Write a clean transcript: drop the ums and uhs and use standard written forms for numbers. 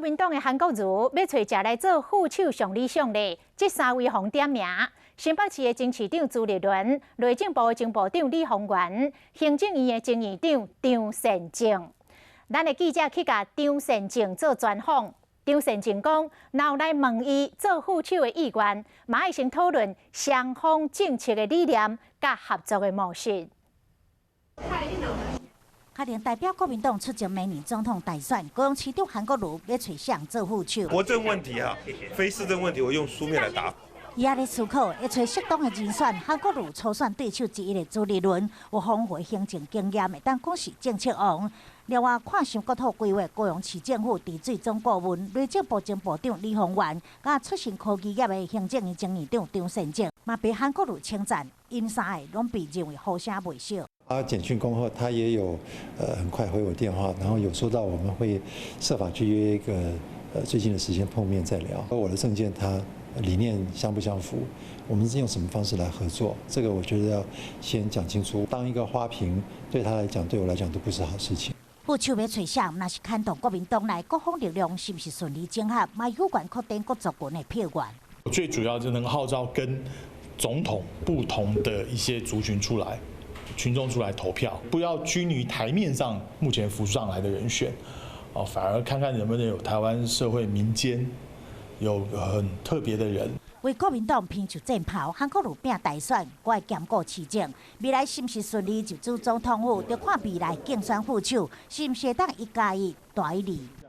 民黨的韓國瑜欲揣誰來做副手上理想咧？這三位予點名：新北市的前市長朱立倫、內政部的前部長李鴻源、行政院的前院長張善政。咱的記者去共張善政做專訪，張善政講，若有來問伊做副手的意願，嘛愛先討論雙方政策的理念佮合作的模式。確定代表國民黨出征明年總統大選，高雄市長韓國瑜欲揣誰做副手？國政問題啊，非市政問題，我用書面來答。伊也咧思考，會揣適當的人選。韓國瑜初選對手之一的朱立倫，有豐富行政經驗，會當講是政策王。另外，看上國土規劃高雄市政府治水總顧問、內政部前部長李鴻源，佮出身科技業的行政院前院長張善政，嘛被韓國瑜稱讚，𪜶三个攏被認為呼聲袂小。他簡訊過後，他也有很快回我電話，然後有說到我們會設法去約一個最近的時間碰面再聊。我的政見，他理念相不相符？我們是用什麼方式來合作？這個我覺得要先講清楚。當一個花瓶對他來講，對我來講都不是好事情。副手欲揣誰，若是牽動國民黨內各方力量是毋是順利整合，嘛有關擴展各族群的票源。最主要就能號召跟總統不同的一些族群出來。群眾出來投票，不要拘泥於台面上目前浮上來的人選，哦，反而看看能不能有台灣社會民間有很特別的人。為國民黨拼出戰袍，韓國瑜拼大選，閣愛兼顧市政，未來是毋是順利入主總統府，就看未來競選副手是毋是會當一加一大於二。